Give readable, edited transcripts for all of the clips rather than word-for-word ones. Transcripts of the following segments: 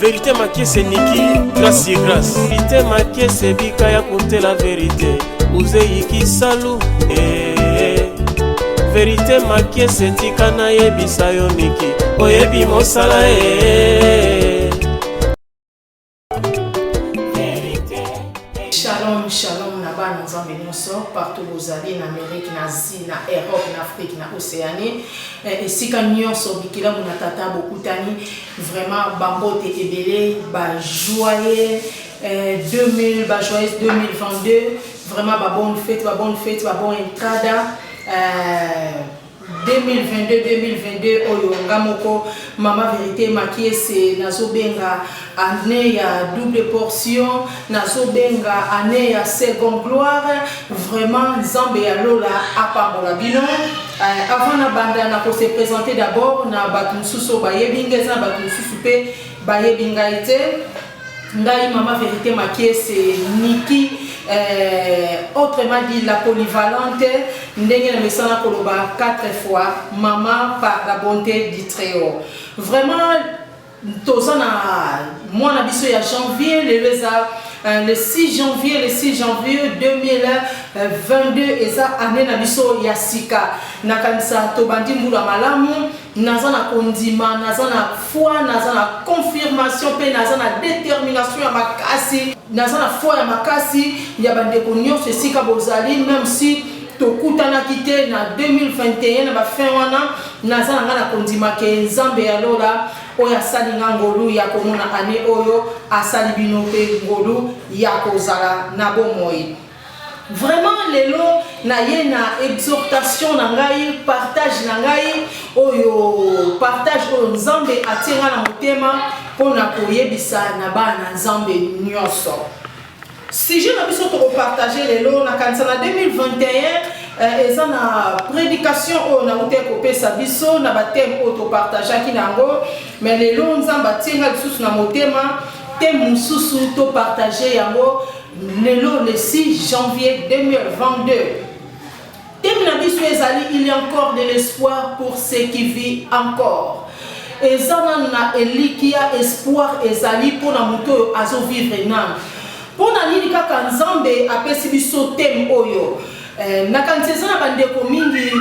Verite makiese niki grâce ye grâce. Verite makiese bika ya kontela verite uzeyi kisalu eh, eh. Verite makiese tika nayebisa yo niki oyebi mosala eh. Shalom, shalom na bana Nzambe nyonso partout bozali na Amerique, na Asie, na Europe, na Afrique, na Océanie, eh, esika nyonso bikilamu na tata bokutani vraiment bambote ebele ba joyeux eh, 2000 ba joyeuse 2022 vraiment ba bonne fête ba bonne fête ba bon entrada eh, 2022 2022 oyo nga moko mama verite makiese nazobenga année ya double portion nazobenga année ya second gloire vraiment nzambe ya lola apambola bino euh, avant na banda na ko se présenter d'abord na bato mosusu oyo bayebi ngai eza na bato mosusu mpe bayebi ngai te Ngai mama verite makiese Nicky eh, autrement dit la polyvalente ndenge na mesana koloba 4 fois mama par la bonté du Très-Haut. Vraiment toza na mwana biso ya janvier lelo eza euh, le 6 janvier le 6 janvier 2022 eza année na biso ya sika nakanisa tobandi mbula malamu Naza na kondima, naza na foi, naza na confirmation mpe naza na determination ya makasi. Naza na foi ya makasi ya bandeko nyonso esika bozali, meme si tokutanaki te na 2021 na ba fin wana, naza na nga na kondima ke Nzambe ya lola oyo asali nga ngolu ya komona annee oyo, asali bino mpe ngolu ya kozala na bomoi. Vraiment lelo na ye na exhortation na ngai partage na ngai oyo partage oyo Nzambe atie ngai na motema mpo na koyebisa na bana na Nzambe nyonso. Sujet na biso toko partager lelo nakanisa na 2021 eh, eza na prédication oyo nautaki kopesa biso na ba thème oyo topartageaki na yango mais lelo Nzambe atie ngai lisusu na motema thème mosusu topartage yango Lelo le 6 janvier 2022, thème na biso ezali il y a encore de l'espoir pour ceux qui vit encore. Eza nanu na elikia, espoir ezali mpo na moto oyo azo vivre nanu. Mpo na nini kaka Nzambe apesi biso thème oyo? Eh, nakanisi eza na bandeko mingi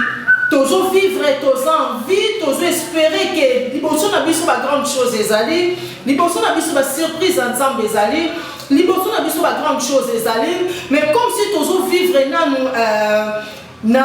tozo vivre toza en vie tozo espérer ke liboso na biso ba grande chose ezali liboso na biso ba surprise ya nzambe ezali liboso na biso ba grande chose ezali mais comme si tozo vivre nanu euh, na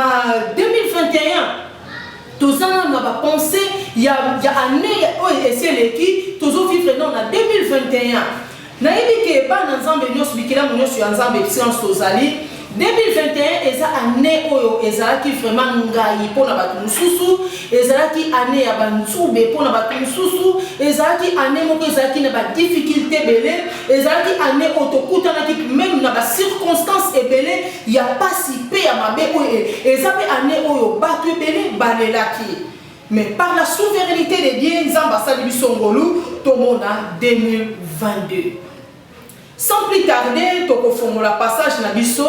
2021 toza nanu na ba pensée ya, ya année oyo esi eleki tozo vivre nanu na 2021 Nayebi ke bana Nzambe nionso, bikelamu nionso ya Nzambe bisika nionso tozali, 2021 eza annee oyo ezalaki vraiment ngayi pona batu mosusu, ezalaki annee ya ba nzube pona batu mosusu, ezalaki annee moko ezalaki na ba difficultes ebele, ezalaki annee oyo tokutanaki meme na ba circonstances ebele ya pasi pe ya mabe oyo eza pe annee oyo batu ebele balelaki. Mais par la souverainite de Dieu, Nzambe asali biso ngolu tomona 2022. Sans plus tarder, tokofongola passage na biso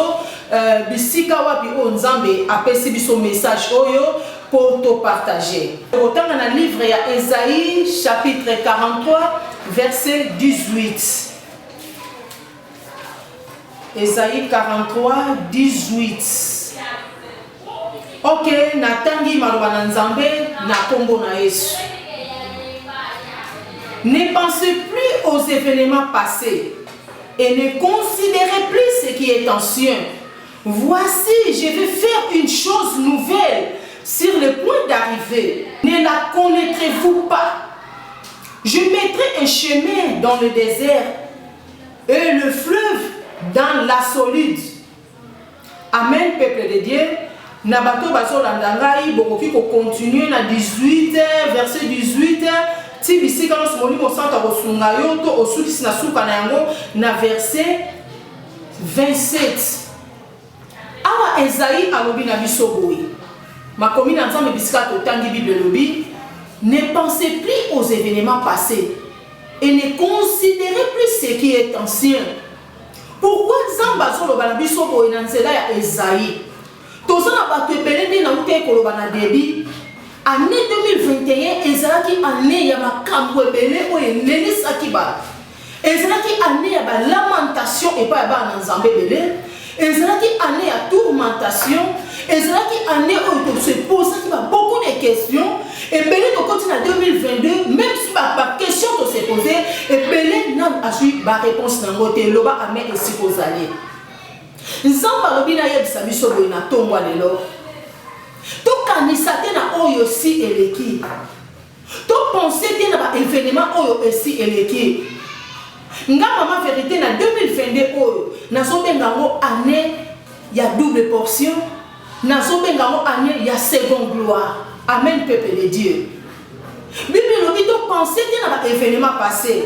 euh, bisika wapi oyo Nzambe apesi biso message oyo po to partager. Tokotanga na livre ya Esaïe chapitre 43 verset 18. Esaïe 43 18. Ok, natangi maloba na Nzambe na kombo na Yesu. Ne pensez plus aux événements passés et ne considérez plus ce qui est ancien. Voici, je vais faire une chose nouvelle sur le point d'arriver. Ne la connaîtrez-vous pas? Je mettrai un chemin dans le désert et le fleuve dans la solide. Amen peuple de Dieu na bato bazolanda ngai bokoki ko continuer na 18 verset 18 ti bisika nyonso molimo santo akosunga yo to osukisi na suka na yango na verset 27 awa Esaïe alobi na biso boye makomi na Nzambe bisika totangi Bible elobi ne pensez plus aux événements passés et ne considérez plus ce qui est ancien Pourquoi Nzambe azoloba na biso boye na nzela ya Esaïe? Toza na bato ebele nde nautaki koloba na debut. Annee 2021 ezalaki annee ya makasi. makambo ebele oyo elelisaki bato. Ezalaki annee ya ba lamentation epai ya bana na Nzambe ebele, ezalaki annee ya tourmentation, ezalaki annee oyo to se posaki ba beaucoup de questions ebele. Tokoti na 2022, même si ba, ba questions to se pose ebele, nanu azwi ba réponse na yango te. Loba amen esika ozali. Nzambe alobi nayebisa biso boye na ntongo ya lelo: tokanisa te na oyo si eleki, topense te na baévénement oyo esi eleki. Nga mama Vérité, na 2022 oyo nazobenga yango année ya double portion, nazobenga yango année ya seconde gloire. Amen, peuple de Dieu. Bible elobi topense te na baévénement passé.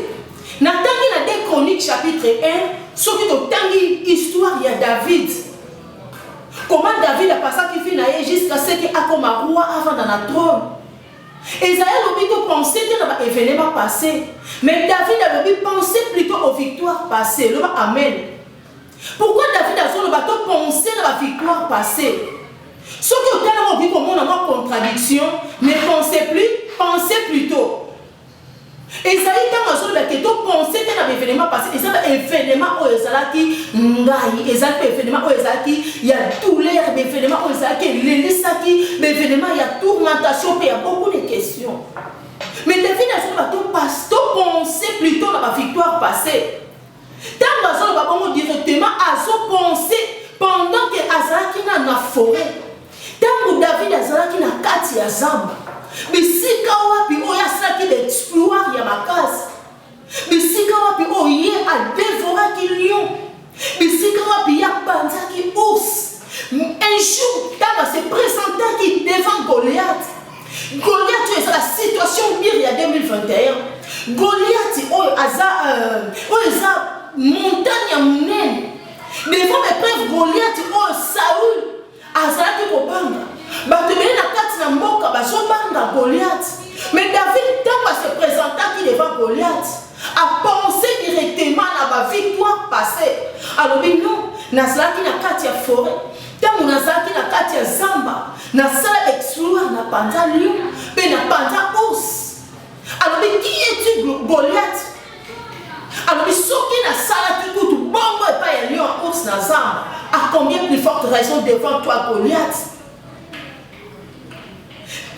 Natangi na 2 Chronique chapitre 1, soki totangi histoire ya David, comment David apasaki vie na ye jusqu'à ce que akoma roi, avanda na trône. Esaïe alobi topense te na baévénement passé, mais David alobi: pensez plutôt aux victoires passées. Loba amen. Pourquoi David azoloba topense na bavictoire passé? Soki otalaka, okoki komona mwa contradiction: ne pensez plus, pensez plutôt. Ezali ntango azoloba ke topense te na baévénement passé, eza baévénement oyo ezalaki ngai, ezalaki baévénement oyo ezalaki ya douleur, baévénement oyo ezalaki elelisaki, baévénement ya tourmentation mpe ya beaucoup de questions. Mais David azoloba topense plutôt na bavictoire passé. Ntango azoloba bongo, directement azopense pendant ke azalaki na na forêt. Ntango David azalaki na kati ya zamba, bisika wapi oyo asalaki baexploit ya makasi, bisika wapi oyo ye adévoraki lion, bisika wapi ye apanzaki ours. Un jour, ntango ase présentaki devant Goliath, Goliath oyo eza la situation pire ya 2021, Goliath oyo aza oyo eza montagne ya monene devant épreuve, Goliath oyo Saul azalaki kobanga, bato ebele na kati na mboka bazobanga Goliath. Mais David, ntango ase présentaki devant Goliath, apense directement na bavictoire passé. Alobi: non, nazalaki na kati ya forêt, ntango nazalaki na kati ya zamba, nasala exploit, na panza lion mpe na panza ours. Alobi: qui es-tu, Goliath? Alobi: soki nasalaki kutu bongo epai ya lion, ours na zamba, à combien plus forte raison devant toi, Goliath?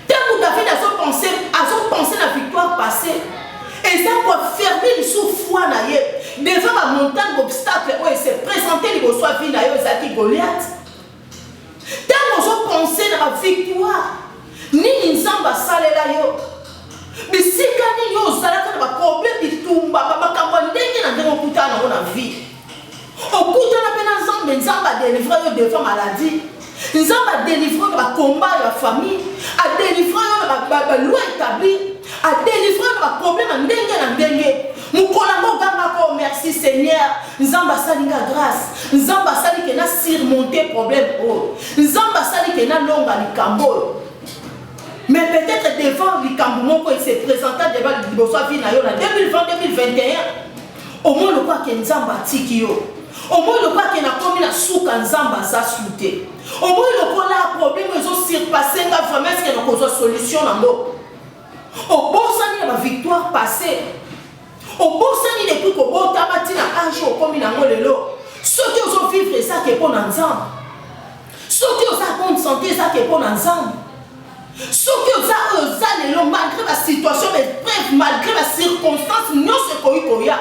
Ntango David azopense, azopense na victoire passée, eza koaffirme lisusu foi na ye devant bamontagne, obstacle oyo ese présente liboso ya vie na ye, ezalaki Goliath. Ntango ozopense na bavictoire nini Nzambe asalela yo, bisika nini oyo ozalaka na baproblème, bitumba, bamakambo ya ndenge na ndenge okutana nango na vie, okutana mpe na Nzambe, Nzambe adélivre yo devant maladie, Nzambe adélivre yo na bacombat ya famille, adélivre yo na baloi établi, adélivre yo na baproblème ya ndenge na ndenge, mokolo yango ogangaka: merci Seigneur, Nzambe asali nga grâce, Nzambe asali ke na surmonte problème oyo, Nzambe asali ke nalonga likambo oyo. Mais peut-être devant likambo moko ese présenta devant liboso ya vie na yo na 2020, 2021, omoi lokola ke Nzambe atiki yo, omoi lokola ke nakomi na suka, Nzambe aza su te, omoi lokola problème ezosurpasse nga vraiment, est-ce nakozwa solution nango? Obosani na bavictoire passé, obosani depuis kobotama ntina age okomi nango lelo. Soki ozovivre, ezake mpo na Nzambe. Soki oza bonne santé, ezake mpo na Nzambe. Soki oza oyo oza lelo, malgré basituation, baépreuve, malgré bacirconstance nyonso ekoki koya,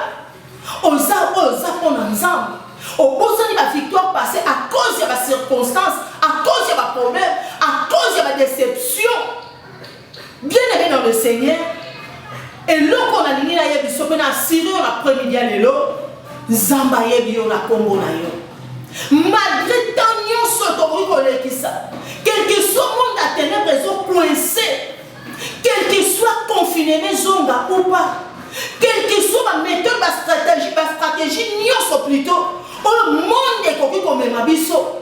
oza oyo oza mpo na Nzambe. Obosani bavictoire passé à cause ya bacirconstance, à cause ya baproblème, à cause ya badéception. Bien aimé dans le Seigneur, eloko nalingi nayebi so mpe na assurer yo na après-midi ya lelo: Nzambe ayebi yo na nkombo na yo. Malgré temps nyonso tokoki kolekisa, quel que soit monde ya ténèbre ezocoince, quel que soit confinement ezonga ou pas, quel que soit baméthode, bastratégie nyonso plutôt oyo monde ekoki komema biso,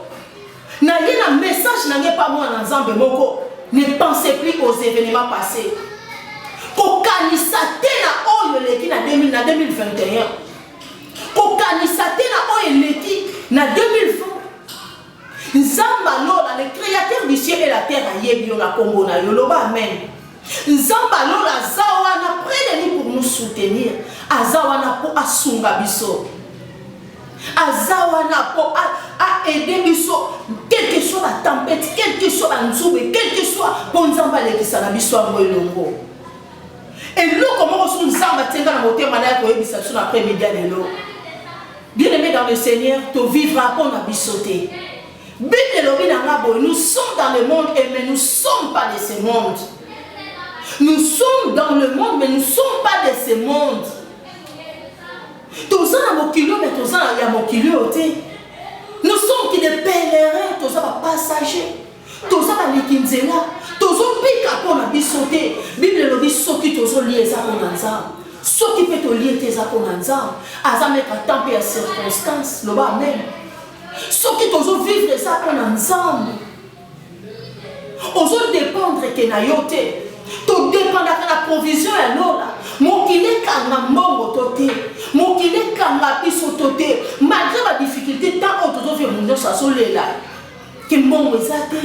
na ye na message na ngai pa mwana Nzambe moko: ne pensez plus aux événements passés. Kokanisa te na oyo eleki na 2021, kokanisa te na oyo eleki na 2020. Nzambe alola, le créateur du ciel et la terre, ayebi yo na nkombo na yo. Loba amen. Nzambe alola aza wana près de nous soutenir, aza wana mpo asunga biso, aza wana mpo aide biso, quelle que soit batempête, quelle que soit banzube, quelle que soit, mpo Nzambe alekisa na biso yango elongo. Eloko moko so Nzambe atienga na motema na ye koyebisa biso na après-midi ya lelo, bien aimé dans le Seigneur, tovivra mpo na biso te. Bible elobi na nga boye: nous sommes dans le monde et mais nous sommes pas de ce monde. Nous sommes dans le monde, mais nous sommes pas de ce monde. Toza na mokili oyo, mais toza ya mokili oyo te. Nous sommes qui des pèlerins, toza bapassager, toza baleki nzela. Tozobika mpo na biso te. Bible elobi soki tozolia, eza mpo na Nzambe. Soki mpe tolie te, eza mpo na Nzambe. Aza maître temps mpe ya circonstance. Loba amen. Soki tozovivre, eza mpo na Nzambe. Ozodépendre ke na yo te, todépendaka na provision ya lola. Mokili ekanga mbongo to te, mokili ekanga biso to te, malgré badifficulté, temps oyo tozovivre, moto nyonso azolela ke mbongo eza te,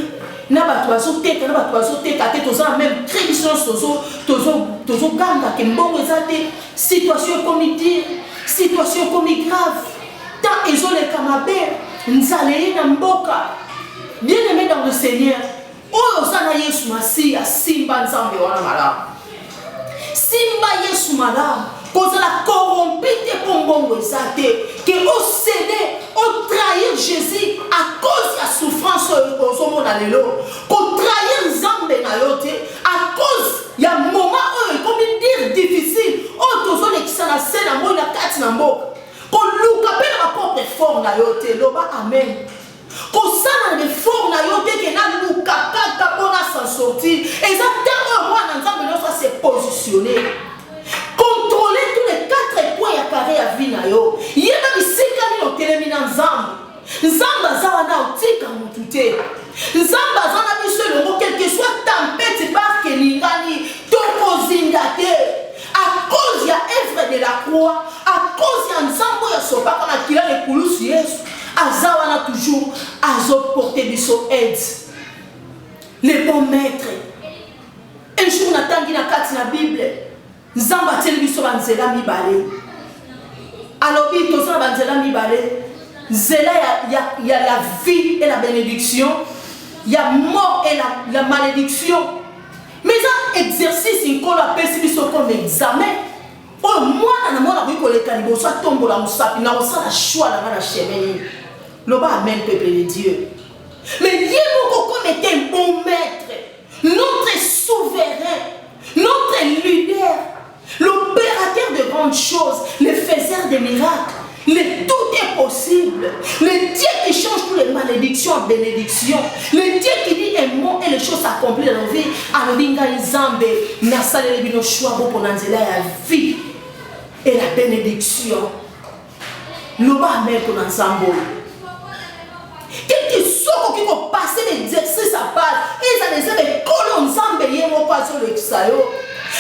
na bato bazoteka, na bato bazoteka te. Toza na même cri, biso nyonso tozoganga ke mbongo eza te, situation ekomi dure, situation ekomi grave, temps ezoleka mabe, nzala eye na mboka. Bien aimé dans le Seigneur, oyo oza na Yesu Masiya, simba Nzambe wana malamu, simba Yesu malamu. Kozala corrompu te mpo mbongo eza te, ke océder, otrahir Jésus à cause ya souffrance oyo ozomona lelo. Kotrahir Nzambe na yo te à cause ya moment oyo ekomi dire difficile, oyo tozolekisa na se na moi na kati na mboka. Koluka mpe na bapropre effort na yo te. Loba amen. Kosala na effort na yo te ke naluka kaka mpona s'en sortir. Eza ntango oyo mwana Nzambe nyonso ase positionne, contrôler tous les quatre coins ya carré ya vie na yo. Yeba bisika nini otelemi na Nzambe. Nzambe aza wana, otika motu te. Nzambe aza na biso elongo, quelle que soit tempête, barque elingani, tokozinda te, à cause ya œuvre de la croix, à cause ya Nzambe oyo asopaka makila na ekulusu. Yesu aza wana toujours, azoporte biso aide, le bon maître. Un jour natangi na kati na Bible, Nzambe atieli biso banzela mibale. Alobi toza na banzela mibale: nzela ya la vie et la bénédiction, ya mort et la malédiction. Mais eza exercice Nkolo apesi biso comme examen oyo mwana na mwana akoki koleka liboso, atombola mosapi na kosala choix na nga na chemin nini. Loba amen, peuple de Dieu. Mais ye moko, comme était un bon maître, notre souverain, notre leader, l'opérateur de grandes choses, le faiseur de miracles, le tout est possible, le Dieu qui change toutes les malédictions en bénédictions, le Dieu qui dit un mot et les choses s'accomplissent dans nos vies, alobi: ngai Nzambe nasaleli bino choix, bopona nzela ya vie et la bénédiction. Loba amen mpona Nzambe oyo. Quelque soki okoki kopasser l'exercice à part, ezala eza ekolo Nzambe ye moko azolekisa yo,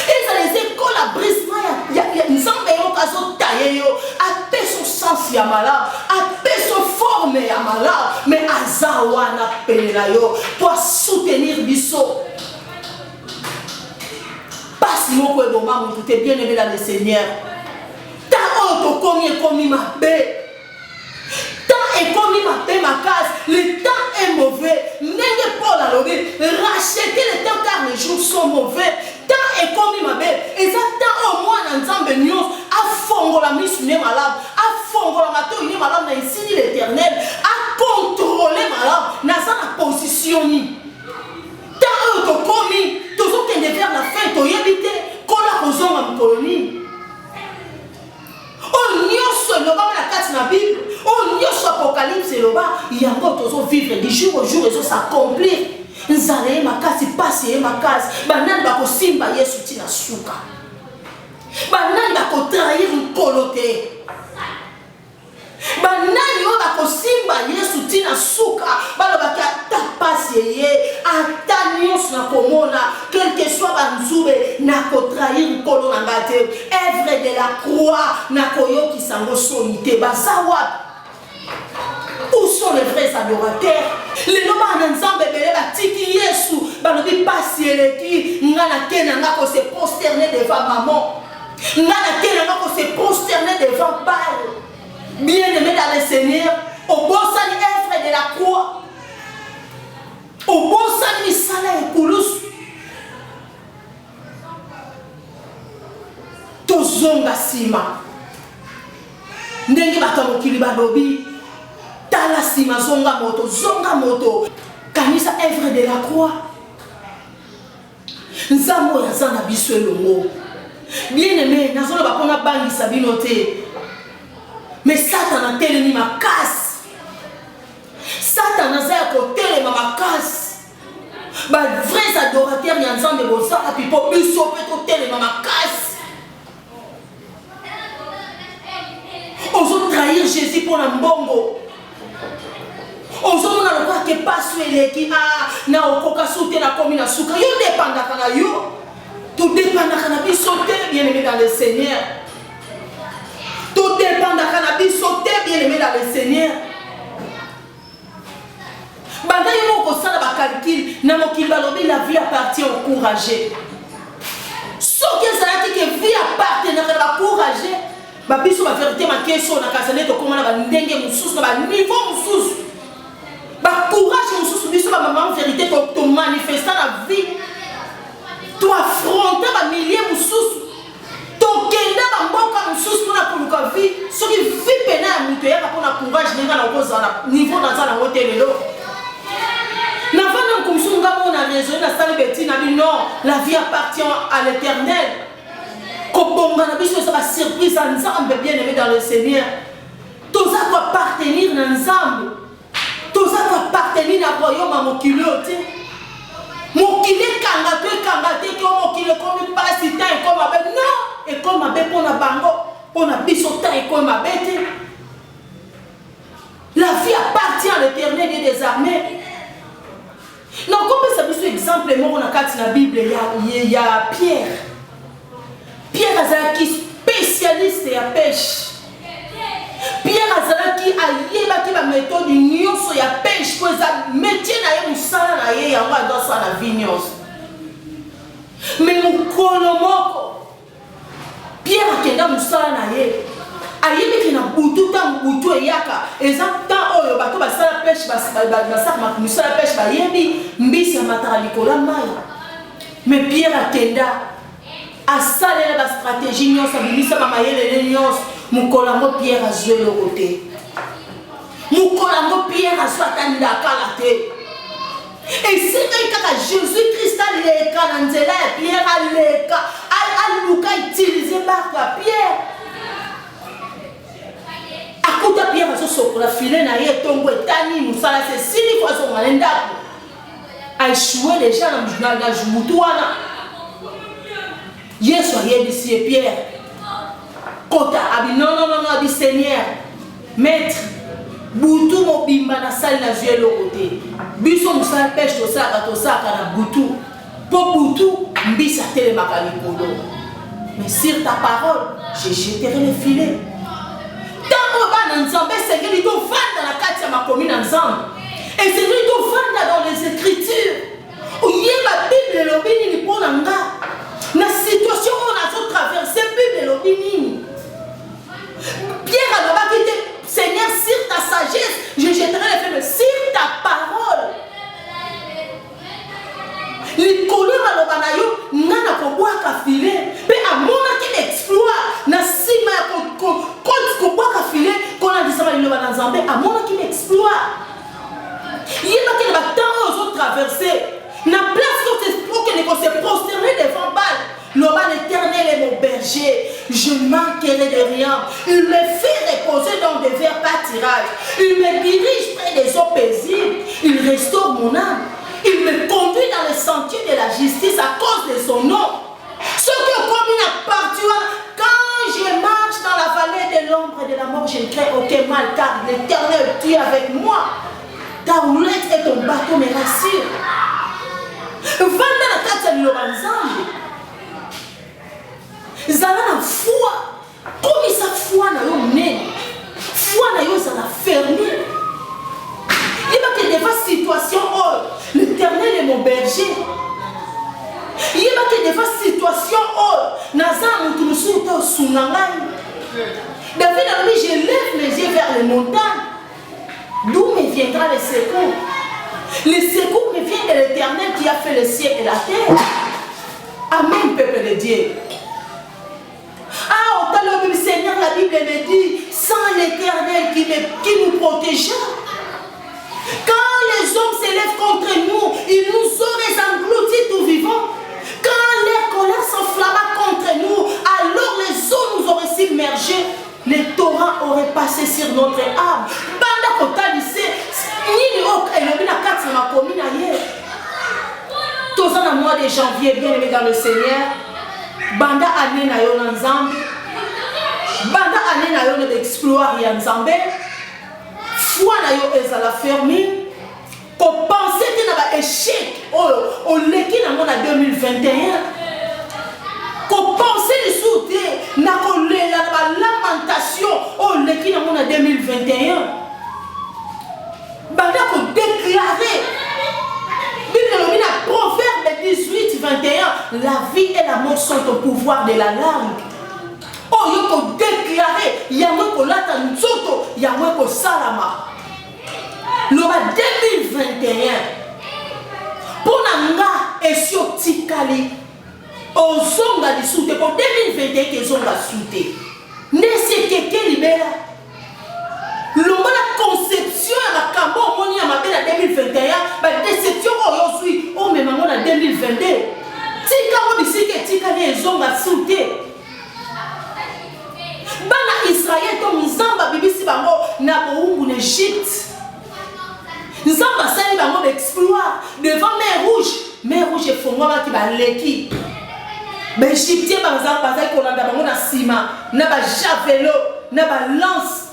ezala eza ekolo ya brisement ya Nzambe ye moko azotaye yo, apesa sens ya malamu, apesa forme ya malamu, mais aza wana pene na yo mpo asoutenir biso. Pasi moko eboma motu te. Bien aimé dans le Seigneur, temps oyo tokomi ekomi mabe, temps ekomi mabe makasi. Le temps est mauvais. Ndenge Paul alobi: rachetez le temps, car les jours sont mauvais. Temps ekomi mabe. Eza temps oyo mwana Nzambe nyonso afongola misu ne malamu, afongola matoi ne malamu na esili l'Éternel, acontrôle malamu naza na position nini. Temps oyo tokomi, tozokende vers la fin, toyebi te kola kozonga mokolo nini. Oyo nyonso elobama na kati na Bible, oyo nyonso Apocalypse eloba, yango tozovivre du jour au jour, ezos'accomplir. Nzala ye makasi, pasi ye makasi. Banani bakosimba Yesu ntina suka? Banani bakotrahir Nkolo te? Banani oyo bakosimba Yesu ntina suka? Balobaki ata pasi eye, ata nyonso nakomona, quel que soit banzube, nakotrahir Nkolo na ngai te. Œuvre de la croix, nakoyokisa yango soni te. Baza wapi? Où sont les vrais adorateurs? Lelo bana Nzambe ebele batiki Yesu, balobi pasi eleki, nga nake na nga kose prosterner devant maman. Nga natelema ko se prosterner devant Baal. Bien aimé dans le Seigneur, obosani œuvre de la croix. Obosani misala ya ekulusu. Tozonga nsima. Ndenge bato ya mokili balobi, tala nsima, zonga moto, zonga moto. Kanisa œuvre de la croix. Nzambe oyo aza na biso elongo. Bien aime, nazoloba mpo nabangisa bino te. Mais Satana atelemi makasi. Satana aza ya kotelema makasi. Ba vrais adorateurs ya Nzambe boza wapi mpo biso mpe totelema makasi. Ozo trahir Jésus mpo na mbongo. Ozomona lokola ke pasi eleki ah, na okoka su te nakomi na suka. Yo depandaka na yo. Todepandaka na biso te bien aimé dans le Seigneur. Todepandaka na biso te bien aimé dans le Seigneur. Banda yo moko kosala ba calcul na mokili balobi la vie appartient au courageux. Soki ezalaki ke vie appartenaka na ba courageux, ba biso ba verite makeso na kanisa nde tokoma na ba ndenge mosusu na ba niveau mosusu. Ba courage mosusu biso ba mama verite to, to manifesta na vie. To affronta ba milieu mosusu. Tokenda ba mboka mosusu mpona koluka vie. Soki vie pena ya moto eyaka mpona courage ndenge na okozala na niveau naza nango te lelo. Navanda moto mosusu nga moko na raisonne nasali beti na bi non, la vie appartient à l'éternel. Kobonga na biso eza ba surprise ya Nzambe bien aimé dans le Seigneur. Toza ko appartenir na Nzambe. Toza ko appartenir na royaume ya mokili oyo te. Mokili ekanga to ekanga te ke mokili ekomi mpasi temps ekomi mabe. Non, ekomi mabe mpo na bango, mpo na biso temps ekomi mabe te. La vie appartient à l'éternel Dieu des armées. Nakopesa biso exemple moko na kati na Bible ya, ya, ya Pierre. Pierre azalaki spécialiste ya pêche. Pierre azalaki ayebaki ba méthode nyonso ya pêche mpo eza métier na ye, mosala na ye, yango azo asala na vie nyonso. Mais mokolo moko Pierre akenda mosala na ye ayebi ke na butu ntango butu eyaka eza temps oyo bato basala pêche basalaka mosala pêche bayebi mbisi amataka likolo ya mai. Mais Pierre akenda asalela ba stratégie nyonso, abimisa ba mayele ne nyonso. Mokolo yango Pierre azwi eloko te. Mokolo yango Pierre azwi ata ndakala te. Esengaki kaka Jésus Christ aleka na nzela ya Pierre, aleka aluka utiliser barque ya Pierre. Akuta Pierre azosokola filet na ye, tongo etani, mosala se esili, fo azonga na ndako. A échoué déjà na, na, na butu wana. Yesu ayebisi ye Pierre, kota. Abi non, non, non, non, abi Seigneur, maître, butu mobimba nasali nazwi eloko te. Biso mosala pêche tosalaka, tosalaka na butu, mpo butu mbisi atelemaka likolo. Mais sur ta parole, je jeterai le filet. Ntango bana Nzambe esengeli tovanda na kati ya makomi na Nzambe, esengeli tovanda dans les écritures. Oyeba Bible elobi nini mpo na nga na situation oyo nazo traverse, Bible elobi nini? Pierre alobaki te Seigneur, sur ta sagesse je jetterai le feu, sur ta parole. Likolo ya maloba na yo nga nakobwaka filet. Mpe amonaki exploit na nsima ya kobwaka filet, kolandisama liloba na Nzambe, amonaki exploit. Yebaki na batemps oyo ozo traverse, na place okende ko se prosterner devant Baal, loba l'Éternel est mon berger, je ne manquerai de rien. Il me fait reposer dans des verts pâturages. Il me dirige près des eaux paisibles. Il restaure mon âme. Il me conduit dans les sentiers de la justice à cause de son nom. Soki okomi na partie wana, quand je marche dans la vallée de l'ombre de la mort, je ne crains aucun mal, car l'Éternel, tu es avec moi. Ta roulette et ton bâton me rassurent. Vanda na kati ya liloba Nzambe. Zala na foi. Komisa foi na yo monene. Foi na yo ezala ferme. Yeba ke devant situation oyo, l'Éternel est mon berger. Yeba ke devant situation oyo, naza na moto mosusu te. David alobi, je lève mes yeux vers les montagnes. D'où me viendra le secours? Le secours me vient de l'Éternel qui a fait le ciel et la terre. Amen, peuple de Dieu. Ah, otali Seigneur, la Bible me dit, sans l'Éternel qui, me, qui nous protégea. Quand les hommes s'élèvent contre nous, ils nous auraient engloutis tout vivants. Quand leur colère s'enflamma contre nous, alors les eaux nous auraient submergés. Les torrents auraient passé sur notre âme. Banda kotalise nini oyo elobi na kati na makomi na ye. Toza na mois de janvier, bien aimé dans le Seigneur. Banda année na yo na Nzambe. Banda année na yo na exploit ya Nzambe. Foi na yo ezala ferme. Kopense te na ba échec oyo oleki nango na 2021. Kopense lisusu te na kolela na ba lamentation oyo oleki nango na 2021. Banda ko déclarer. Bible elobi na Proverbe 18 21, la vie et la mort sont au pouvoir de la langue. Oyo ko déclarer yango ekolata nzoto, yango ekosalama. Loba 2021 mpo na nga esi otikali ozonga lisusu te mpo 2021 kezonga su te nde esi ekeke libela. Longola conception ya makambo omoni ya mabe na 2021, ba deception oyo ozwi omema yango na 2022. Tika yango bisika etikali ezonga su te. Bana Israël to Nzambe abibisi bango na bowumbu na Egypte. Nzambe asali bango ba exploit devant mer rouge. Mer rouge efongwamaki baleki. Ba Egyptiens bazali kolanda bango na nsima na ba javelo na ba lance.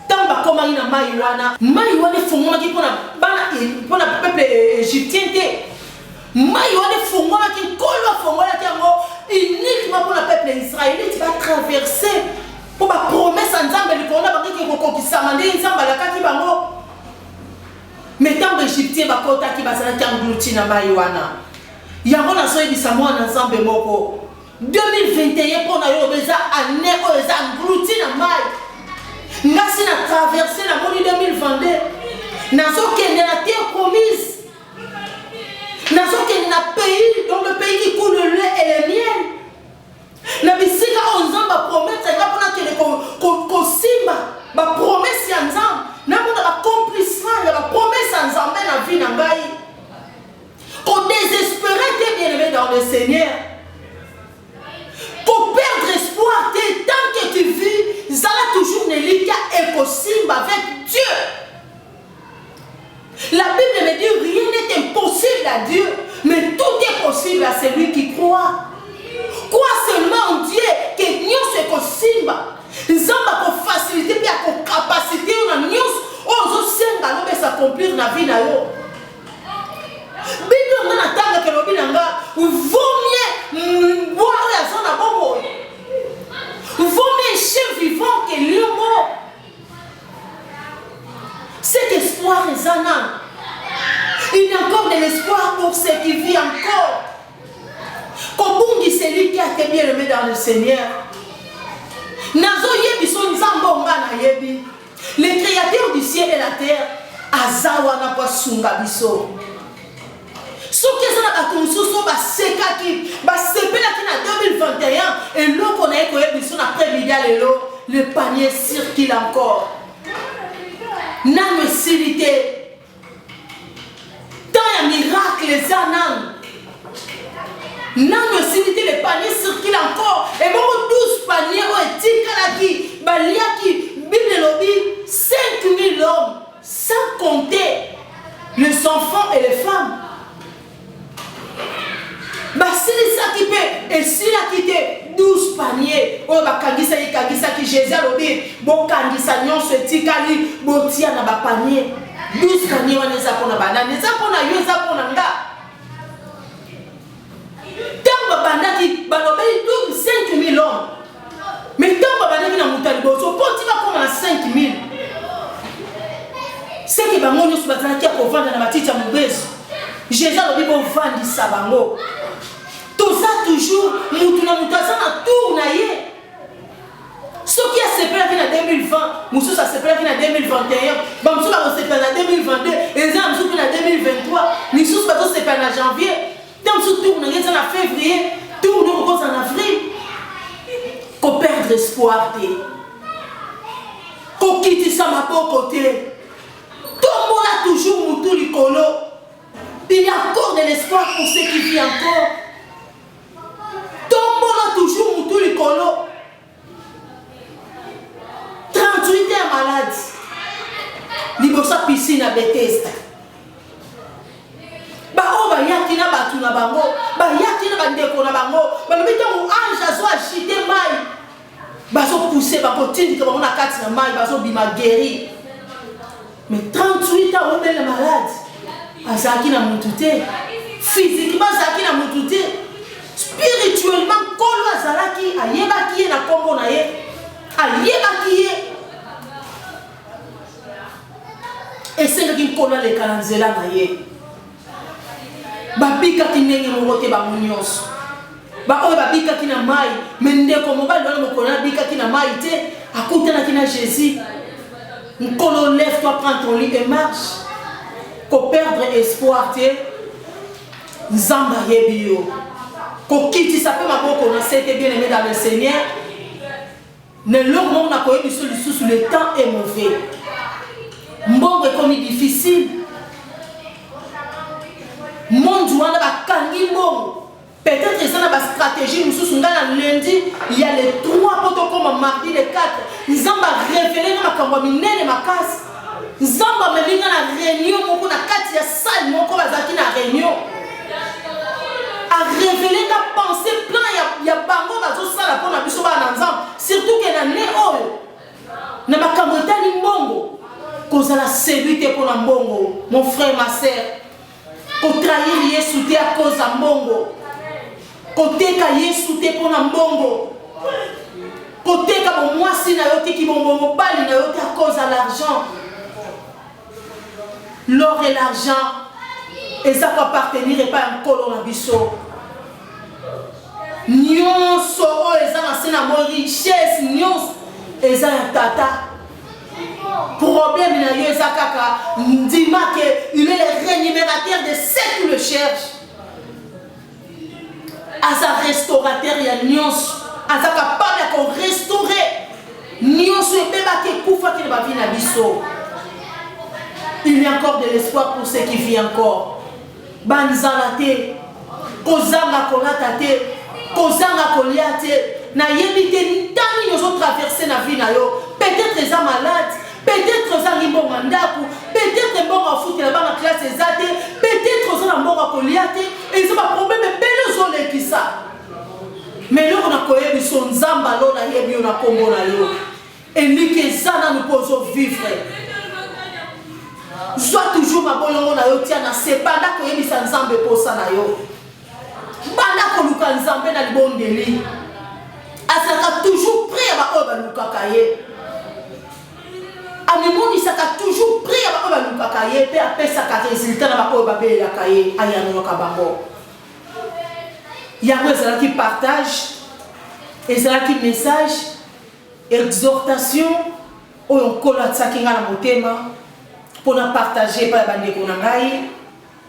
Ntango bakomaki na mai wana, mai wana efungwamaki mpo na bana mpo na peuple égyptien te. Mai wana efungwamaki, Nkolo afongolaki yango uniquement mpo na peuple israélite ba traverser mpo ba promesse ya Nzambe likolo na bango eke kokokisama ndenge Nzambe alakaki bango. Mais ntango Égyptien bakotaki, bazalaki englouti na mai wana. Yango nazoyebisa mwana Nzambe moko 2021 mpo na yo oyo eza année oyo eza englouti na mai. Ngasi na traverse namoni 2022 nazokende na terre promise, nazokende na pays, dans le pays qui coule le lait et le miel, na bisika oyo Nzambe apromettre nga mpo nakende kosimba bapromese ya Nzambe, namona baaccomplissement ya bapromese ya Nzambe na vie na ngai. Kodésespere te, bien-aimé dans le Seigneur, koperdre espoir te. Tant que tu vis, zala toujours na elikya ekosimba avec Dieu. La Bible me dit rien n'est impossible à Dieu, mais tout est possible à celui qui croit. Crois seulement en Dieu que nyonso ekosimba. Nzambe akofacilite mpe akokapasite yo na nyonso oyo ozosenga lobi esaccomplir na vie na yo. Bible nga natangaka elobi na nga vaut mieux mbwa oyo aza na bomoi, vaut mieux chien vivant que lion mort. Cet espoir eza nanu, il y a encore de l'espoir pour ceux qui vit encore. Kobungisa elikya te, bien aimé dans le Seigneur. Nazoyebiso Nzambe oyo nga nayebi, le créateur du ciel et la terre, aza wana mpo asunga biso. Soki eza na bato mosusu oyo basekaki, basepelaki na 2021, eloko na ye koyebi biso na après-midi ya lelo, le panier circule encore, nanu esili te. Temps ya miracle eza nanu, nanu esili te. Le panier circule encore. Ebongo 12 panier oyo etikalaki baliaki, Bible elobi 5000 hommes, sans compter les enfants et les femmes. Basilisaki mpe esilaki te 12 panier oyo bakangisaki kangisaki. Jésus alobi bokangisa nyonso etikali, botia na bapanier. 12 panier wana eza mpona banani? Eza mpona yo, eza mpona nga. Ntango babandaki balobeli 5000 hommes, mais ntango babandaki na moto ya liboso mpo ti bakóma na 5000, seke bango nyonso bazalaki ya kovanda na matiti ya mobesu. Jésus alobi bovandisa bango. Toza toujours mutu na mutu aza na tour na ye. Asepelaki na 2020, mosusu asepelaki na 2021, bamosusu bakosepela na 2022, eza na mosusu mpe na 2023, misusu bazosepela na janvier, ntango mosusu tour na ngai eza na février, tour noko kozala na avril. Koperdre espoir te, kokitisa maboko te, tombola toujours mutu likolo. Il y a encore de l'espoir pour ceux qui vivent encore. Tombola toujours mutu likolo. 38 ya malade liboso ya piscine ya Bethesda. Baoyo bayaki na bato na bango, bayaki na bandeko na bango, balobi ntango ange azo agite mai, bazopousse, bakotindika bango na kati na mai, bazobima guéri. Mais 38 ans obele malade, azalaki na mutu te, physiquement azalaki na mutu te, spirituellement Nkolo azalaki, ayebaki ye na nkombo na ye, ayebaki ye. Esengaki Nkolo aleka na nzela na ye. Babikaki ndenge moko te bango nyonso. Baoyo babikaki na mai, me ndeko mobali wana mokolo abikaki na mai te, akutanaki na Jésus. Nkolo, lève-toi, prends ton lit et marche. Koperdre espoir te, Nzambe ayebi yo. Kokitisa mpe maboko na se te, bien aimé dans le Seigneur. Na eloko moko nakoyebi biso lisusu, le temps est mauvais. Mbongo ekomi difficile. Monde wana bakangi mbongo. Peut-être eza na ba stratégie mosusu. Ngai na lundi ya le 3 mpo tokóma mardi le 4, Nzambe arévéler nga makambo ya minene makasi. Nzambe amemi nga na réunion moko, na kati ya salle moko bazalaki na réunion, arévéler nga pensée, plan ya bango bazosala mpo na biso bana na Nzambe, surtout ke na ne oyo na makambo etali mbongo. Kozala séduit te mpo na mbongo, mon frère, ma sœur. Kotrahir Yesu te à cause ya mbongo. Koteka Yesu te mpo na mbongo. Koteka bomwasi na yo te, kibongo mobali na yo te à cause ya l'argent. L'or et l'argent eza koappartenir epai ya Nkolo na biso. Nyonso oyo eza na se na moi, richesse nyonso eza ya Tata. Problème na yo eza kaka ndima ke il est le rémunérateur de ceux qui le cherchent. Aza restaurateur ya nyonso, aza capable ya korestaurer nyonso ebebaki, ekufaki na bavie na biso. Il y a encore de l'espoir pour ceux qui vivent encore. Banzala te, kozanga kolata te, kozanga kolia te. Nayebi te ntango nini ozotraverse na vie na yo. Peut-être eza malade, peut-être ozangi mbongo ya ndako, peut-être mbongo afutela bana classe eza te, peut-être oza na mbongo ya kolia te. Eza baproblème ebele ozolekisa, mais eloko na koyebi so, Nzambe alola ayebi yo na nkombo na yo. Eliki eza nanu mpo ozovivre. Zwa toujours mabolongo na yo, tia na se, banda koyebisa Nzambe posa na yo, banda koluka Nzambe na libondeli. Azalaka toujours près ya baoyo balukaka ye, amimonisaka toujours près ya baoyo balukaka ye, mpe apesaka résultat na baoyo babelelaka ye, ayanolaka bango. Yango ezalaki partage, ezalaki message, exhortation oyo Nkolo atiaki ngai na motema mpona partage epai ya bandeko na ngai,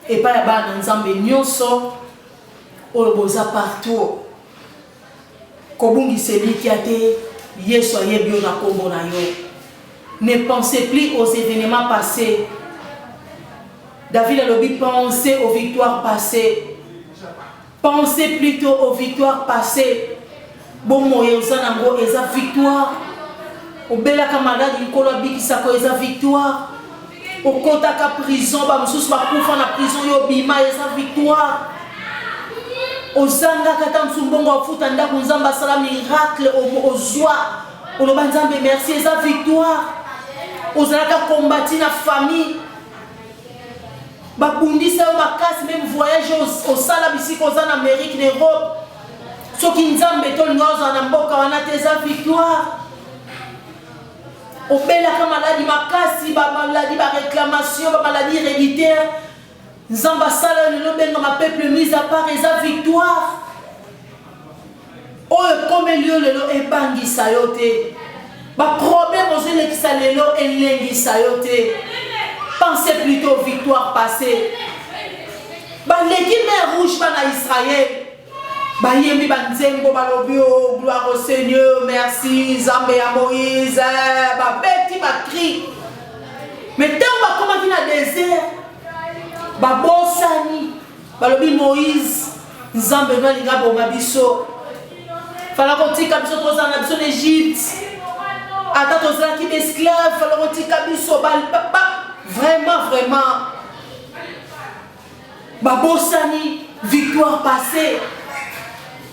epai ya bana na Nzambe nyonso oyo boza partout. Kobungisa elikya te, Yesu ayebi yo na nkombo na yo. Ne pensez plus aux événements passés. David alobi: pensez aux victoires passées, pensez plutôt aux victoires passées. Bomoi oza nango eza victoire. Obelaka maladi, Nkolo abikisaka, eza victoire. Okotaka prison, bamosusu bakufa na prison, yo obima, eza victoire. Ozangaka ata mosusu mbongo afuta ndako, Nzambe asala miracle, ozwa, oloba Nzambe merci, eza victoire. Ozalaka kombati na famille, babundisa yo makasi, même voyage osala bisika oza na Amérique, na Europe, soki Nzambe tolinga ozala na mboka wana te, eza victoire. Obelaka maladi makasi, bamaladi, baréclamation, bamaladi héréditaire, Nzambe asala yo lelo obengama peuple mise à part, eza victoire. Oyo ekomeli yo lelo ebangisa yo te. Ba problème ozolekisa lelo elengisa yo te. Pensez plutôt aux victoires passées. Baleki mer rouge bana Israël. Bayembi ba nzembo balobi oh gloire au Seigneur, merci Nzambe ya Moïse, babeti ba cri. Mais ntango bakomaki na désert, babosani Balobi Moïse, Nzambe no alinga aboma biso. Fala kotika biso tozala na biso na Egypte. Ata tozalaki ba esclave, fala kotika biso ba, ba, ba, vraiment vraiment babosani victoire passée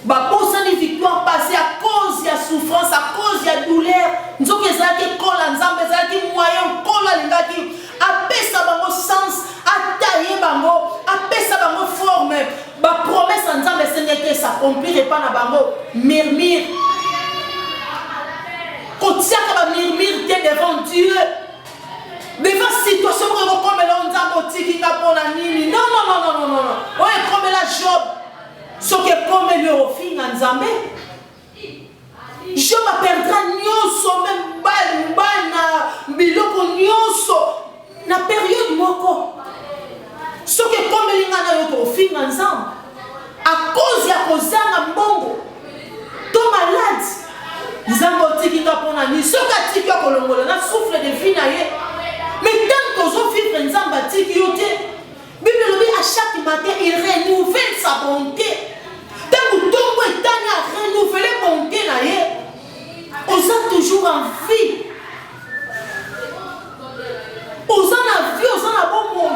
babosani victoire passée à cause ya souffrance à cause ya douleur nzoka ezalaki ekola nzambe ezalaki moyen nkolo alingaki apesa bango sens ataye bango apesa bango forme bapromese ya nzambe esengaki esaccomplir epa na bango murmure kotiaka bamurmure te devant dieu devant situation moko ekokomela o nzambe otiki nga mpo na nini non non non non non non oyo ekomela job Soki ekomeli yo ofinga Nzambe. Job aperdra nyonso meme bana biloko nyonso na periode moko. Soki ekomeli nga na yo tokofinga Nzambe à cause ya kozanga mbongo to malade. Nzambe otiki nga mpo na nini? Soki atiki yo akolongola na souffle de vie na ye. Mais tant que ozo vivre Nzambe atiki yo te. Bible elobi à chaque matin il renouvelle sa bonté. Tango tongo etani a renouveler bonté na ye. Oza toujours en vie. Oza na vie, oza na bomoi.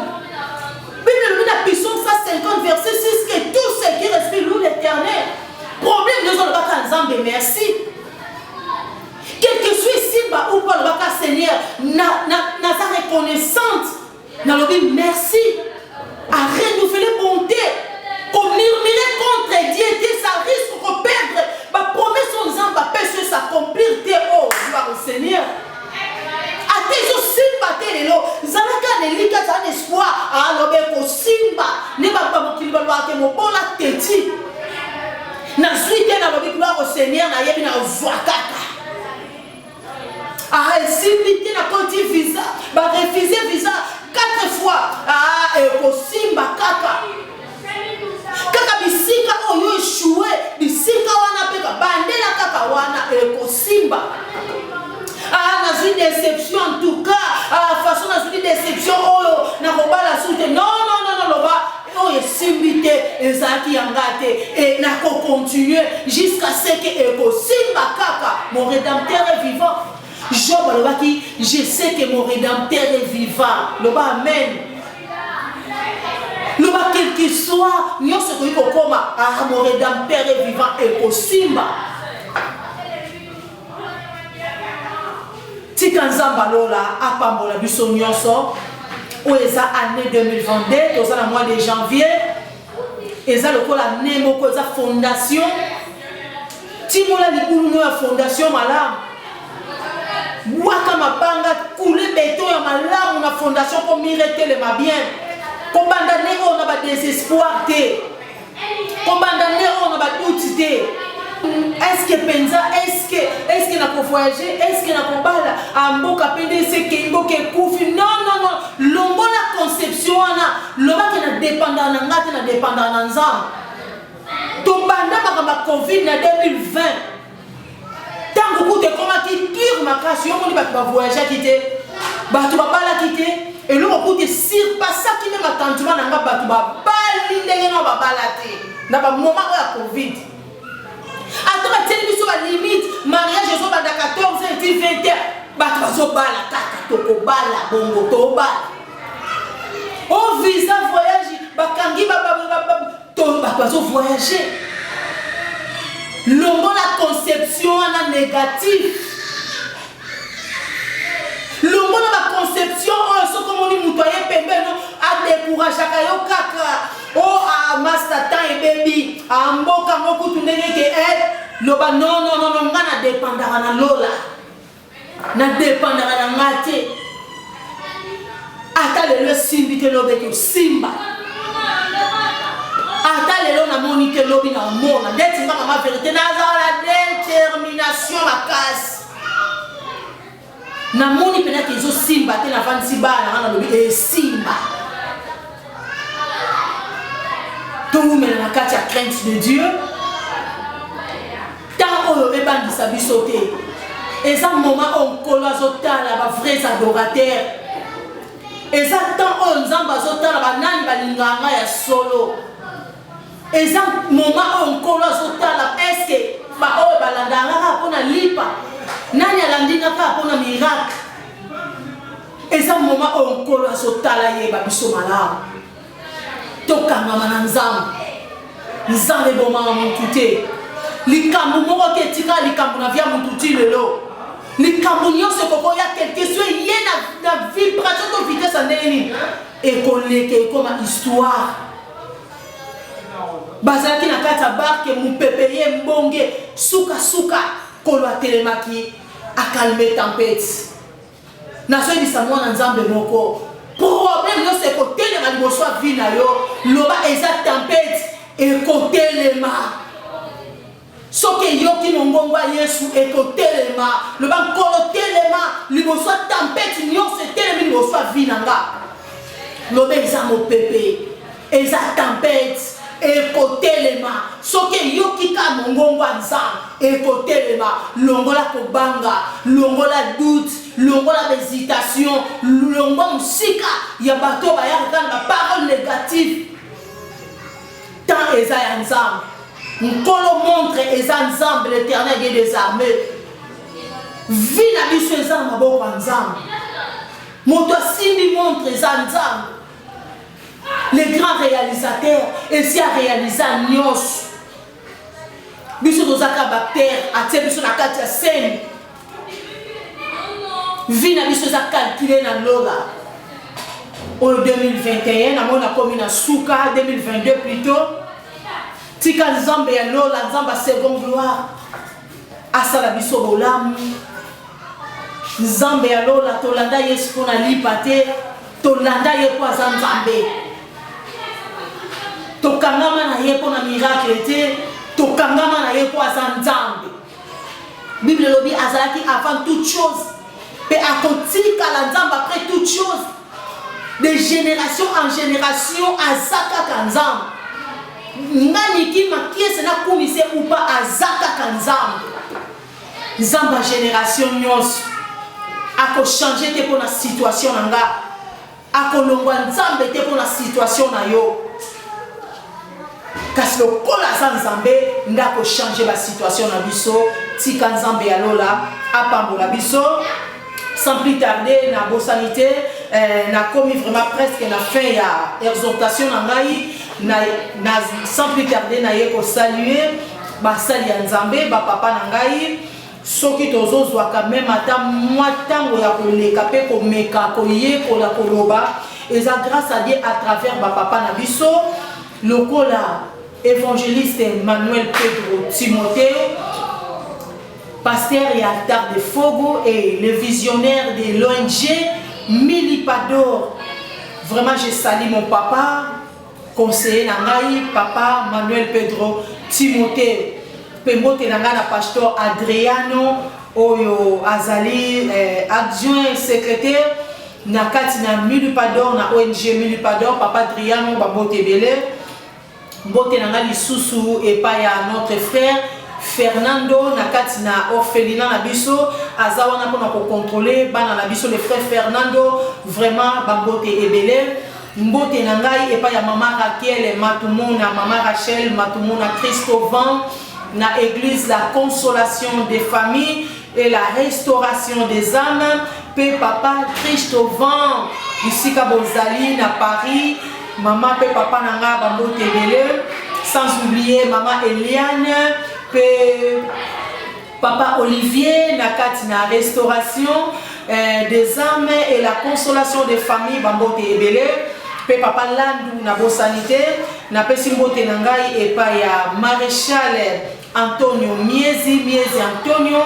Bible elobi na Psaume 150 verset 6 que tout ce qui respire loue l'Éternel. Problème nyonso olobaka Nzambe merci. Quel que soit simba ou pas olobaka Seigneur, na, na, naza reconnaissante. Nalobi merci a renouveler bonté ko murmurer contre Dieu te ça risque ko perdre ba promesse oyo Nzambe apesi yo s'accomplir te oh gloire au Seigneur ata ezosimba te lelo zalaka na elika zala na espoir aloba ekosimba nde bato ba mokili balobaka te mobola teti nazwi te nalobi gloire au Seigneur nayebi nazwa kaka Ah esimbi te nakoti visa ba refuse visa 4 fois ah ekosimba kaka kaka bisika oyo echoue bisika wana mpe bandela kaka wana ekosimba ah nazwi déception en tout cas ah façon nazwi déception oyo nakobala su te non non non non loba oyo esimbi te ezalaki ya nga te e nakocontinue jusqu'à ce que ekosimba kaka mon rédempteur est vivant job alobaki je sais que mon rédempteur est vivant loba amen loba quel que soit nyonso ekoki kokoma ah mon rédempteur est vivant ekosimba Tika Nzambe ya lola apambola biso nyonso. Oyo eza année 2022, toza na mois de janvier. Eza lokola année moko eza fondation. Timola libulu no ya fondation malamu. Bwaka mabanga, coule beton ya malamu na fondation po mur etelema bien. Kobanda année oyo na ba desespoir te. Kobanda nde oyo na ba doute te. Est-ce que penza est-ce que est-ce que nako voyager est-ce que nakobala a mboka pe nde ese ekei mboka ekufi non non non longola conception wana loba ke na dependaka na nga te na dependaka na Nzambe tobanda makambo ya covid na 2020 Tango kutu ekomaki dur makasi, yo omoni bato ba voyageaki te, bato babalaki te, eloko kutu e surpassaki meme attendement na nga, bato babali ndenge nao babala te na ba moment oyo ya covid. Ata batieli biso ba limite, mariage ezobanda 14 heures ti 20 heures, bato bazobala kaka, tokobala bongo tobala. O visa voyage bakangi ba, ba, ba, ba, To bato bazo voyager. Longola conception wana negatif. Longola ba conception oyo soki omoni moto aye pembeni no adecourageaka yo kaka o oh, ah, masta temps ebebi ah, mboka ngo kutu ndenge ke eh, loba non non non nga na dependaka na lola Na dependaka na nga te. Ata lelo esimbi te lobi ekosimba. Ata lelo namoni te lobi naomona. Ndeti nga mama verite nazala na determination makasi. Namoni mpenza ke ezosimba te, navandisi bana na nga, nalobi esimba. Towumela na kati ya crainte de Dieu. Temps oyo ebangisa biso te, eza moment oyo Nkolo azotala ba vrais adorateurs. Eza temps oyo Nzambe azotala banani balingaka nga ya solo. Eza moment oyo Nkolo azotala eske baoyo balandaka nga kaka mpona lipa, nani alandi nga kaka mpona miracle. Eza moment oyo Nkolo azotala yeba biso malamu. Tokangama na Nzambe. Nzambe ebomaka mutu te. Likambo moko te etikala likambo na vie ya mutu ti lelo. Likambo nyonso ekokoya quelque soit ye na, na vibration to vitesse ya ndenge nini, ekoleka ekoma histoire. Bazalaki na kati ya barke, mopepe ye mbonge, sukasuka Nkolo atelemaki akalme tempete. Nazoyebisa mwana Nzambe moko, problème nyonso ekotelema liboso ya vie na yo, loba eza tempete, ekotelema. Soki eyoki mongongo ya Yesu, ekotelema. Loba Nkolo telema liboso ya tempete nyonso etelemi liboso ya vie na nga. Loba eza mopepe, eza tempete, ekotelema. Soki eyoki kaka mongongo ya Nzambe, ekotelema. Longola kobanga, longola doute, longola ba hesitation, longwa mosika ya bato oyo bayaka kaka na ba parole negative. Temps eza ya Nzambe. Nkolo montre eza Nzambe, l'Eternel Dieu des armées. Vie na biso eza na maboko ya Nzambe. Moto asimbi montre eza Nzambe. Le grand réalisateur esi a réalisa nyonso. Biso toza kaka bactère, atie biso na kati ya scène. Vie na biso eza calcule na lola. Oyo 2021 namoni nakomi na suka, 2022 plutôt. Tika Nzambe ya lola, Nzambe ya second gloire asala biso bolamu. Nzambe ya lola, tolanda Yesu mpo na lipa te, tolanda ye mpo aza Nzambe. Tokangama na ye mpo na miracle te, tokangama na ye mpo aza Nzambe. Bible elobi azalaki avant toute chose mpe akotikala Nzambe après toute chose. De génération en génération aza kaka Nzambe. Nga Nicky Makiese nakumise ou pas, aza kaka Nzambe. Nzambe ya generation nyonso ako changer te pona situation na nga, akolongwa Nzambe te pona situation na yo. Kasi lokola aza Nzambe nde ako changer ba situation na biso. Tika Nzambe ya lola apambola biso. Sans plus tarder, na bosani te, nakomi vraiment presque na fin ya exhortation na ngai. Na, na, sans plus tarder, naye ko saluer basali ya Nzambe, ba papa na ngai. Soki tozozwaka meme ata mwa ntango ya koleka mpe komeka koyekola koloba, eza grâce à Dieu à travers ba papa na biso, lokola évangéliste Manuel Pedro Timotheo, pasteur ya Altar de Fogo et le visionnaire de l'ONG Mili Pador. Vraiment, je salue mon papa, conseiller na ngai, papa Manuel Pedro Timotheo. Pe mbote na ngai na pasteur Adriano oyo azali adjoint secrétaire na kati na Mili Pador, na ONG Mili Pador. Papa Adriano, ba mbote ebele. Mbote na ngai lisusu epai ya notre frère Fernando na kati na orphelinat na biso, aza wana pona ko contrôler bana na biso, le frère Fernando, vraiment ba mbote ebele. Mbote na ngai epai ya mama Raquel Matumona, mama Rachel Matumona Christovan na église la consolation des familles et la restauration des âmes, pe papa Christovan bisika bozali na Paris, mama pe papa na nga ba mbote ebele, sans oublier mama Eliane pe papa Olivier na kati na restauration des âmes et la consolation des familles, ba mbote ebele, pe papa Landu na bosani te. Napesi mbote na ngai epai ya maréchal Antonio Miezi, Miezi Antonio,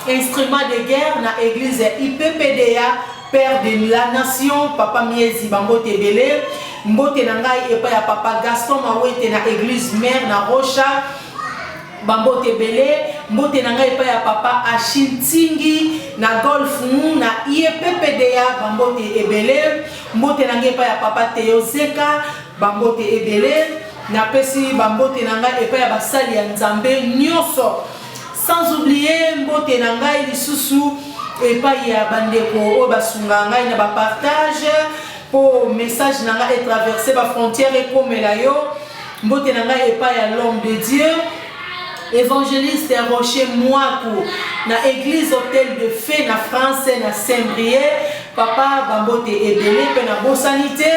instrument de guerre na église IPPDA, père de la nation, papa Miezi, ba mbote ebele. Mbote na ngai epai ya papa Gaston Mawete na église mère na Rocha, ba mbote ebele. Mbote na ngai epai ya papa Achille Ntingi na Golf na IEPPDA, bambote ebele. Mbote na ngai epai ya papa Theo Zeka, bambote ebele. Napesi bambote na ngai epai ya basali ya Nzambe nyonso. Sans oublier mbote na ngai lisusu epai ya bandeko oyo basungaka ngai na ba partage mpo message na ngai etraverse ba frontière ekomela yo. Mbote na ngai epai ya l'homme de Dieu Evangeliste Rocher Mwaku na église Hôtel de Feu na France na Saint-Brieuc. Papa bambote ebele mpe nabosani te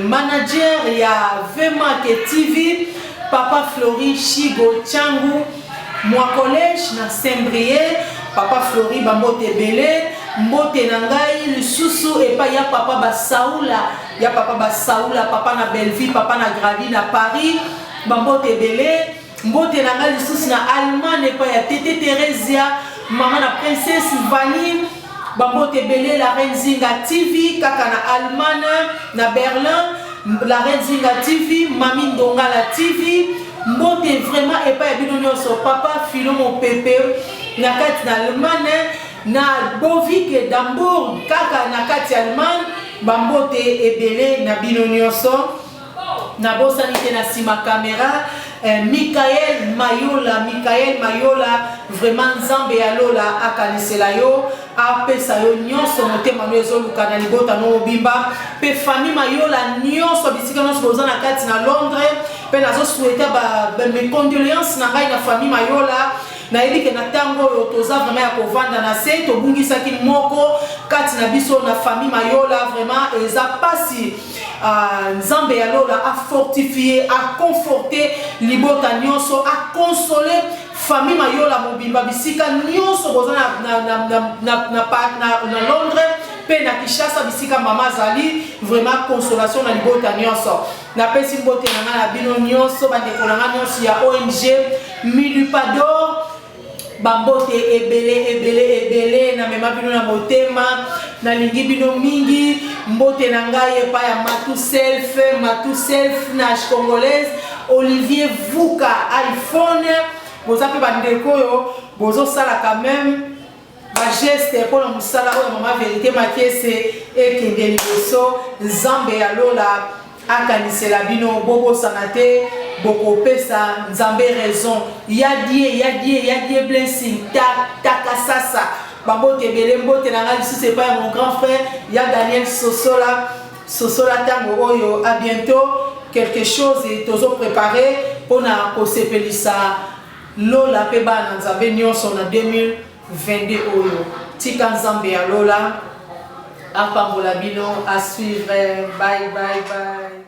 manager ya Vemake TV papa Flori Shigo Changu mwa collège na Saint-Brieuc. Papa Flori bambote ebele. Mbote na ngai lisusu epai ya papa Basaula, ya papa Basaula, papa na Bellevue, papa na Gradi na Paris, bambote ebele. Mbote na ngai lisusu na Allemagne epai ya Tete Theresia, mama na Princesse Vani, bambote ebele. La Reine Zinga TV kaka na Allemagne na Berlin, La Reine Zinga TV, Mami Ndongala TV, mbote vraiment epai ya bino nyonso. Papa Philo Mopepe na kati na Allemagne na Bovike d'Hambourg kaka na kati ya Allemagne, bambote ebele na bino nyonso. Nabosani te na nsima kamera Michael Mayola, Michael Mayola, vraiment Nzambe ya lola akanisela yo, apesa yo nyonso motema no ezoluka na libota no mobimba mpe famille Mayola nyonso bisika nyonso boza na kati na Londres. Mpe nazosouhaite ba mes condoléances na ngai na famille Mayola. Nayebi ke na ntango oyo toza vraiment ya kovanda na se, tobungisaki moko kati na biso na famille Mayola, vraiment eza pasi. Nzambe ya lola afortifie, aconforte libota nyonso, aconsole famille Mayola mobimba bisika nyonso boza na Londres mpe na Kinshasa bisika mama azali, vraiment consolation na libota nyonso. Napesi mbote na ngai na bino nyonso, bandeko na ngai nyonso ya ONG Milupador, bambote ebele ebele ebele. Namema bino na motema, nalingi bino mingi. Mbote na ngai epai ya Matu Self, Matu Self Nash Congolaise, Olivier Vuka iPhone. Boza mpe bandeko oyo bozosala quand même bageste mpona mosala oyo mama Verité Makiese ekende liboso. Nzambe ya lola akanisela bino, bobosana te bokopesa Nzambe raison. Ya die ya die ya die blessing ta takasasa, bambote ebele. Mbote na ngai lisusu epai ya mon grand frère ya Daniel Sosola, Sosola ntango oyo. À bientôt, quelque chose tozo préparé mpona kosepelisa lola mpe bana na Nzambe nyonso na 2022 oyo. Tika Nzambe ya lola apambola bino. À suivre, bye bye bye.